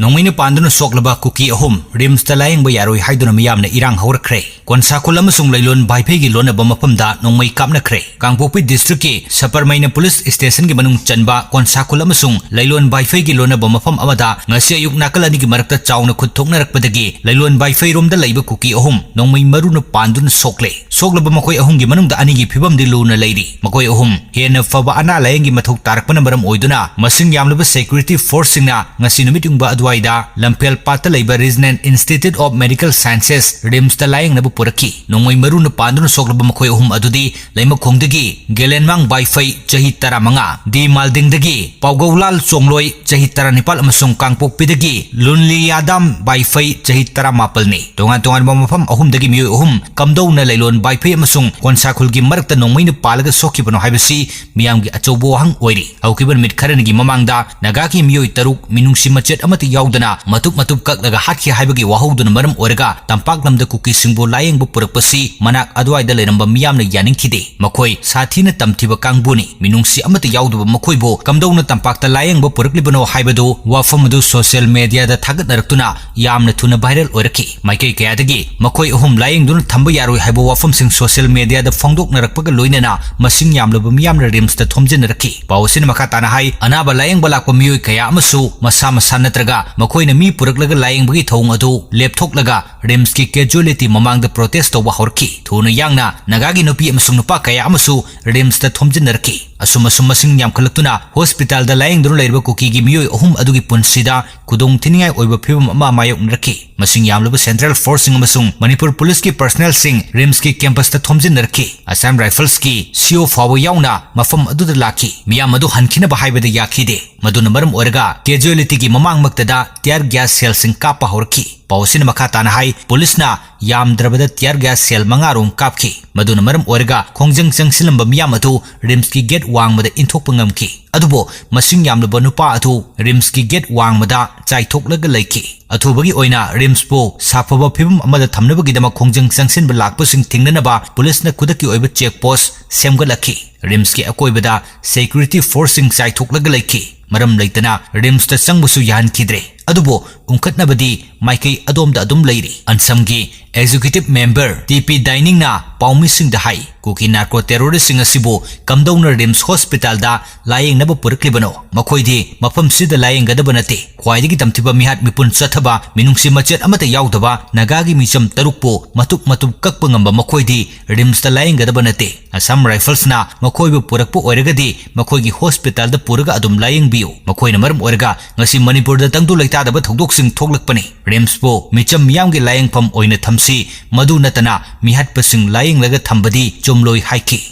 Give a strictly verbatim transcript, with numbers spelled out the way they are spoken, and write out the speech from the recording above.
ꯅꯣꯡꯃꯩꯅ ꯄꯥꯟꯗꯨꯅ ꯁꯣꯛꯂꯕ ꯀꯨꯀꯤ ꯑꯍꯨꯝ ꯔꯤꯝꯁꯇ ꯂꯥꯌꯦꯡꯕ ꯌꯥꯔꯣꯏ ꯍꯥꯏꯗꯨꯅ ꯃꯤꯌꯥꯝꯅ ꯏꯔꯥꯡ ꯍꯧꯔꯛꯈ꯭ꯔꯦ꯫ ꯀꯣꯟꯁꯥꯈꯨꯜ ꯑꯃꯁꯨꯡ ꯂꯩꯂꯣꯟ ꯚꯥꯏꯐꯩꯒꯤ ꯂꯣꯟꯅꯕ ꯃꯐꯝꯗ ꯅꯣꯡꯃꯩ ꯀꯥꯞꯅꯈ꯭ꯔꯦ꯫ ꯀꯥꯡꯄꯣꯛꯄꯤ ꯗꯤꯁꯇ꯭ꯔꯤꯛꯀꯤ ꯁꯄꯔꯃꯩꯅ ꯄꯨꯂꯤꯁ ꯁ꯭ꯇꯦꯁꯟꯒꯤ ꯃꯅꯨꯡ ꯆꯟꯕ ꯀꯣꯟꯁꯥꯈꯨꯜ ꯑꯃꯁꯨꯡ ꯂꯩꯂꯣꯟ ꯚꯥꯏꯐꯩꯒꯤ ꯂꯣꯟꯅꯕ ꯃꯐꯝ ꯑꯃꯗ ꯉꯁꯤ ꯑꯌꯨꯛ ꯅꯥꯀꯜ ꯑꯅꯤꯒꯤ ꯃꯔꯛꯇ ꯆꯥꯎꯅ ꯈꯨꯠ ꯊꯣꯛꯅꯔꯛꯄꯗꯒꯤ ꯂꯩꯂꯣꯟ ꯚꯥꯏꯐꯩꯔꯣꯝꯗ ꯂꯩꯕ ꯀꯨꯀꯤ ꯑꯍꯨꯝ ꯅꯣꯡꯃꯩ ꯃꯔꯨꯅ ꯄꯥꯟꯗꯨꯅ ꯁꯣꯛꯂꯦ꯫ ꯁꯣꯛꯂꯕ ꯃꯈꯣꯏ ꯑꯍꯨꯝꯒꯤ ꯃꯅꯨꯡꯗ ꯑꯅꯤꯒꯤ ꯐꯤꯕꯝꯗꯤ ꯂꯨꯅ ꯂꯩꯔꯤ꯫ ꯃꯈꯣꯏ ꯑꯍꯨꯝ ꯍꯦꯟꯅ ꯐꯕ ꯑꯅꯥ ꯂꯥꯌꯦꯡꯒꯤ ꯃꯊꯧ ꯇꯥꯔꯛꯄꯅ ꯃꯔꯝ ꯑꯣꯏꯗꯨꯅ ꯃꯁꯤꯡ ꯌꯥꯝꯂꯕ ꯁꯦꯀ꯭ꯌꯨꯔꯤꯇꯤ ꯐꯣꯔꯁꯁꯤꯡꯅ ꯉꯁꯤ ꯅꯨꯃꯤꯠ ꯌꯨꯡꯕ ꯑꯗꯨꯋꯥꯏꯗ ꯂꯝꯐꯦꯜ ꯄꯥꯠꯇ ꯂꯩꯕ Regional Institute of Medical Sciences, ꯔꯤꯝꯁꯇ ꯂꯥꯌꯦꯡꯅꯕ ꯄꯨꯔꯛꯈꯤ꯫ ꯅꯣꯡꯃꯩ ꯃꯔꯨꯅ ꯄꯥꯟꯗꯨꯅ ꯁꯣꯛꯂꯕ ꯃꯈꯣꯏ ꯑꯍꯨꯝ ꯑꯗꯨꯗꯤ ꯂꯩꯃꯈꯣꯡꯗꯒꯤ ꯒꯦꯂꯦꯟꯃꯥꯡ ꯕꯥꯏꯐꯩ, ꯆꯍꯤ ꯇꯔꯥꯃꯉꯥ, ꯗꯤ ꯃꯥꯜꯗꯤꯡꯗꯒꯤ ꯄꯥꯎꯒꯧꯂꯥꯜ ꯆꯣꯡꯂꯣꯏ, ꯆꯍꯤ ꯇꯔꯥꯅꯤꯄꯥꯜ, ꯑꯃꯁꯨꯡ ꯀꯥꯡꯄꯣꯛꯄꯤꯗꯒꯤ ꯂꯨꯟꯂꯤꯌꯥꯗꯥꯝ ꯕꯥꯏꯐꯩ, ꯆꯍꯤ ꯇꯔꯥꯃꯥꯄꯜꯅꯤ꯫ ꯇꯣꯉꯥꯟ ꯇꯣꯉꯥꯟꯕ ꯃꯐꯝ ꯑꯍꯨꯝꯗꯒꯤ ꯃꯤꯑꯣꯏ ꯑꯍꯨꯝ ꯀꯝꯗꯧꯅ ꯂꯩꯂꯣꯟ ꯕꯥꯏꯐꯩ ꯑꯃꯁꯨꯡ ꯀꯣꯟꯁꯥꯈꯨꯜꯒꯤ ꯃꯔꯛꯇ ꯅꯣꯡꯃꯩꯅ ꯄꯥꯜꯂꯒ ꯁꯣꯛꯈꯤꯕꯅꯣ ꯍꯥꯏꯕꯁꯤ ꯃꯤꯌꯥꯝꯒꯤ ꯑꯆꯧꯕ ꯋꯥꯍꯪ ꯑꯣꯏꯔꯤ꯫ ꯍꯧꯈꯤꯕ ꯅꯨꯃꯤꯠ ꯈꯔꯅꯤꯒꯤ ꯃꯃꯥꯡꯗ ꯅꯥꯒꯥꯒꯤ ꯃꯤꯑꯣꯏ ꯇꯔꯨꯛ ꯃꯤꯅꯨꯡꯁꯤ ꯃꯆꯦꯠ ꯑꯃꯠꯇ ꯌꯥꯎꯗꯅ ꯃꯇꯨꯞ ꯃꯇꯨꯞ ꯀꯛꯂꯒ ꯍꯥꯠꯈꯤ ꯍꯥꯏꯕꯒꯤ ꯋꯥꯍꯧꯗꯨꯅ ꯃꯔꯝ ꯑꯣꯏꯔꯒ ꯇꯝꯄꯥꯛ ꯂꯝꯗ ꯀꯨꯀꯤꯁꯤꯡꯕꯨ ꯂꯥꯌꯦꯡꯕ ꯄꯨꯔꯛꯄꯁꯤ ꯃꯅꯥꯛ ꯑꯗꯨꯋꯥꯏꯗ ꯂꯩꯔꯝꯕ ꯃꯤꯌꯥꯝꯅ ꯌꯥꯅꯤꯡꯈꯤꯗꯦ꯫ ꯃꯈꯣꯏ ꯁꯥꯊꯤꯅ ꯇꯝꯊꯤꯕ ꯀꯥꯡꯕꯨꯅꯤ꯫ ꯃꯤꯅꯨꯡꯁꯤ ꯑꯃꯠꯇ ꯌꯥꯎꯗꯕ ꯃꯈꯣꯏꯕꯨ ꯀꯝꯗꯧꯅ ꯇꯝꯄꯥꯛꯇ ꯂꯥꯌꯦꯡꯕ ꯄꯨꯔꯛꯂꯤꯕꯅꯣ ꯍꯥꯏꯕꯗꯨ ꯋꯥꯐꯝ ꯑꯗꯨ ꯁꯣꯁꯤꯌꯦꯜ ꯃꯦꯗꯤꯌꯥꯗ ꯊꯥꯒꯠꯅꯔꯛꯇꯨꯅ ꯌꯥꯝꯅ ꯊꯨꯅ ꯚꯥꯏꯔꯦꯜ ꯑꯣꯏꯔꯛꯈꯤ꯫ ꯃꯥꯏꯀꯩ ꯀꯌꯥꯗꯒꯤ ꯃꯈꯣꯏ ꯑꯍꯨꯝ ꯂꯥꯌꯦꯡꯗꯨꯅ ꯊꯝꯕ ꯌꯥꯔꯣꯏ ꯍꯥꯏꯕ ꯋꯥꯐꯝꯁꯤꯡ ꯁꯣꯁꯤꯌꯦꯜ ꯃꯦꯗꯤꯌꯥꯗ ꯐꯣꯡꯗꯣꯛꯅꯔꯛꯄꯒ ꯂꯣꯏꯅꯅ ꯃꯁꯤꯡ ꯌꯥꯝꯂꯕ ꯃꯤꯌꯥꯝꯅ ꯔꯤꯝꯁꯇ ꯊꯣꯝꯖꯤꯟꯅꯔꯛꯈꯤ꯫ ꯄꯥꯎ ꯑꯁꯤꯅ ꯃꯈꯥ ꯇꯥꯅ ꯍꯥꯏ, ꯑꯅꯥꯕ ꯂꯥꯌꯦꯡꯕ ꯂꯥꯛꯄ ꯃꯤꯑꯣꯏ ꯀꯌꯥ ꯑꯃꯁꯨ ꯃꯁꯥ ꯃꯁꯥ ꯅꯠꯇ꯭ꯔꯒ ꯃꯈꯣꯏꯅ ꯃꯤ ꯄꯨꯔꯛꯂꯒ ꯂꯥꯌꯦꯡꯕꯒꯤ ꯊꯧꯑꯣꯡ ꯑꯗꯨ ꯂꯦꯞꯊꯣꯛꯂꯒ ꯔꯤꯝꯁꯀꯤ ꯀꯦꯖꯨꯑꯦꯂꯤꯇꯤ ꯃꯃꯥꯡꯗ ꯄ꯭ꯔꯣꯇꯦꯁ ꯇꯧꯕ ꯍꯧꯔꯛꯈꯤ꯫ ꯊꯨꯅ ꯌꯥꯡꯅ ꯅꯥꯒꯥꯒꯤ ꯅꯨꯄꯤ ꯑꯃꯁꯨꯡ ꯅꯨꯄꯥ ꯀꯌꯥ ꯑꯃꯁꯨ ꯔꯤꯝꯁꯇ ꯊꯣꯝꯖꯤꯟꯅꯔꯛꯈꯤ꯫ ꯑꯁꯨꯝ ꯑꯁꯨꯝ ꯃꯁꯤꯡ ꯌꯥꯝꯈꯠꯂꯛꯇꯨꯅ ꯍꯣꯁꯄꯤꯇꯥꯜꯗ ꯂꯥꯌꯦꯡꯗꯨꯅ ꯂꯩꯔꯤꯕ ꯀꯨꯀꯤꯒꯤ ꯃꯤꯑꯣꯏ ꯑꯍꯨꯝ ꯑꯗꯨꯒꯤ ꯄꯨꯟꯁꯤꯗ ꯈꯨꯗꯣꯡ ꯊꯤꯅꯤꯡꯉꯥꯏ ꯑꯣꯏꯕ ꯐꯤꯕꯝ ꯑꯃ ꯃꯥꯌꯣꯛꯅꯔꯛꯈꯤ꯫ ꯃꯁꯤꯡ ꯌꯥꯝꯂꯕ ꯁꯦꯟꯇ꯭ꯔꯦꯜ ꯐꯣꯔꯁꯁꯤꯡ ꯑꯃꯁꯨꯡ ꯃꯅꯤꯄꯨꯔ ꯄꯨꯂꯤꯁꯀꯤ ꯄꯔꯁꯅꯦꯜꯁꯤꯡ ꯔꯤꯝꯁꯀꯤ ꯀꯦꯝꯄꯁꯇ ꯊꯣꯝꯖꯤꯟꯅꯔꯛꯈꯤ꯫ ꯑꯁꯥꯝ ꯔꯥꯏꯐꯜꯁꯀꯤ ꯁꯤꯑꯣ ꯐꯥꯎꯕ ꯌꯥꯎꯅ ꯃꯐꯝ ꯑꯗꯨꯗ ꯂꯥꯛꯈꯤ꯫ ꯃꯤꯌꯥꯝ ꯑꯗꯨ ꯍꯟꯈꯤꯅꯕ ꯍꯥꯏꯕꯗ ꯌꯥꯈꯤꯗꯦ꯫ ꯃꯗꯨꯅ ꯃꯔꯝ ꯑꯣꯏꯔꯒ ꯀꯦꯖꯨꯑꯦꯂꯤꯇꯤꯒꯤ ꯃꯃꯥꯡꯃꯛꯇꯗ ꯇꯤꯌꯥꯔ ꯒ꯭ꯌꯥꯁ ꯁꯦꯜꯁꯤꯡ ꯀꯥꯞꯄ ꯍꯧꯔꯛꯈꯤ꯫ ꯄꯥꯎ ꯑꯁꯤꯅ ꯃꯈꯥ ꯇꯥꯅ ꯍꯥꯏ, ꯄꯨꯂꯤꯁꯅ ꯌꯥꯝꯗ꯭ꯔꯕꯗ ꯇꯤꯌꯥꯔ ꯒ꯭ꯌꯥꯁ ꯁꯦꯜ ꯃꯉꯥ ꯔꯣꯝ ꯀꯥꯞꯈꯤ꯫ ꯃꯗꯨꯅ ꯃꯔꯝ ꯑꯣꯏꯔꯒ ꯈꯣꯡꯖꯪ ꯆꯪꯁꯤꯜꯂꯝꯕ ꯃꯤꯌꯥꯝ ꯑꯗꯨ ꯔꯤꯝꯁꯀꯤ ꯒꯦꯠ ꯋꯥꯡꯃꯗ ꯏꯟꯊꯣꯛꯄ ꯉꯝꯈꯤ꯫ ꯑꯗꯨꯕꯨ ꯃꯁꯤꯡ ꯌꯥꯝꯂꯕ ꯅꯨꯄꯥ ꯑꯗꯨ ꯔꯤꯝꯁꯀꯤ ꯒꯦꯠ ꯋꯥꯡꯃꯗ ꯆꯥꯏꯊꯣꯛꯂꯒ ꯂꯩꯈꯤ꯫ ꯑꯊꯨꯕꯒꯤ ꯑꯣꯏꯅ ꯔꯤꯝꯁꯄꯨ ꯁꯥꯐꯕ ꯐꯤꯕꯝ ꯑꯃꯗ ꯊꯝꯅꯕꯒꯤꯗꯃꯛ ꯈꯣꯡꯖꯪ ꯆꯪꯁꯤꯟꯕ ꯂꯥꯛꯄꯁꯤꯡ ꯊꯤꯡꯅꯅꯕ ꯄꯨꯂꯤꯁꯅ ꯈꯨꯗꯛꯀꯤ ꯑꯣꯏꯕ ꯆꯦꯛ ꯄꯣꯁ ꯁꯦꯝꯒꯠꯂꯛꯈꯤ꯫ ꯔꯤꯝꯁꯀꯤ ꯑꯀꯣꯏꯕꯗ ꯁꯦꯀ꯭ꯌꯨꯔꯤꯇꯤ ꯐꯣꯔꯁꯁꯤꯡ ꯆꯥꯏꯊꯣꯛꯂꯒ ꯂꯩꯈꯤ꯫ ꯃꯔꯝ ꯂꯩꯇꯅ ꯔꯤꯝꯁꯇ ꯆꯪꯕꯁꯨ ꯌꯥꯍꯟꯈꯤꯗ꯭ꯔꯦ꯫ ꯑꯗꯨꯕꯨ ꯎꯪꯈꯠꯅꯕꯗꯤ ꯃꯥꯏꯀꯩ ꯑꯗꯣꯝꯗ ꯑꯗꯨꯝ ꯂꯩꯔꯤ꯫ ꯑꯟꯁꯝꯒꯤ executive member ꯇꯤ ꯄꯤ ꯗꯥꯏꯅꯤꯡꯅ ꯄꯥꯎꯃꯤꯁꯤꯡꯗ ꯍꯥꯏ, ꯀꯨꯀꯤ narco terroristꯁꯤꯡ ꯑꯁꯤꯕꯨ ꯀꯝꯗꯧꯅ ꯔꯤꯝꯁ ꯍꯣꯁꯄꯤꯇꯥꯜꯗ ꯂꯥꯌꯦꯡꯅꯕ ꯄꯨꯔꯛꯂꯤꯕꯅꯣ? ꯃꯈꯣꯏꯗꯤ ꯃꯐꯝꯁꯤꯗ ꯂꯥꯌꯦꯡꯒꯗꯕ ꯅꯠꯇꯦ꯫ ꯈ꯭ꯋꯥꯏꯗꯒꯤ ꯇꯝꯊꯤꯕ ꯃꯤꯍꯥꯠ ꯃꯤꯄꯨꯟ ꯆꯠꯊꯕ, ꯃꯤꯅꯨꯡꯁꯤ ꯃꯆꯦꯠ ꯑꯃꯠꯇ ꯌꯥꯎꯗꯕ ꯅꯥꯒꯥꯒꯤ ꯃꯤꯆꯝ ꯇꯔꯨꯛꯄꯨ ꯃꯇꯨꯞ ꯃꯇꯨꯞ ꯀꯛꯄ ꯉꯝꯕ ꯃꯈꯣꯏꯗꯤ ꯔꯤꯝꯁꯇ ꯂꯥꯌꯦꯡꯒꯗꯕ ꯅꯠꯇꯦ꯫ ꯑꯁꯥꯝ ꯔꯥꯏꯐꯜꯁꯅ ꯃꯈꯣꯏꯕꯨ ꯄꯨꯔꯛꯄ ꯑꯣꯏꯔꯒꯗꯤ ꯃꯈꯣꯏꯒꯤ ꯍꯣꯁꯄꯤꯇꯥꯜꯗ ꯄꯨꯔꯒ ꯑꯗꯨꯝ ꯂꯥꯌꯦꯡꯕꯤꯌꯨ꯫ ꯃꯈꯣꯏꯅ ꯃꯔꯝ ꯑꯣꯏꯔꯒ ꯉꯁꯤ ꯃꯅꯤꯄꯨꯔꯗ ꯇꯪꯗꯨ ꯂꯩꯇꯥꯗꯕ ꯊꯧꯗꯣꯛꯁꯤꯡ ꯊꯣꯛꯂꯛꯄꯅꯤ꯫ ꯔꯤꯝꯁꯄꯨ ꯃꯤꯆꯝ ꯃꯤꯌꯥꯝꯒꯤ ꯂꯥꯌꯦꯡꯐꯝ ꯑꯣꯏꯅ ꯊꯝꯁꯤ, ꯃꯗꯨ ꯅꯠꯇꯅ ꯃꯤꯍꯥꯠꯄꯁꯤꯡ ꯂꯥꯌꯦꯡꯂꯒ ꯊꯝꯕꯗꯤ ꯆꯨꯝꯂꯣꯏ ꯍꯥꯏꯈꯤ꯫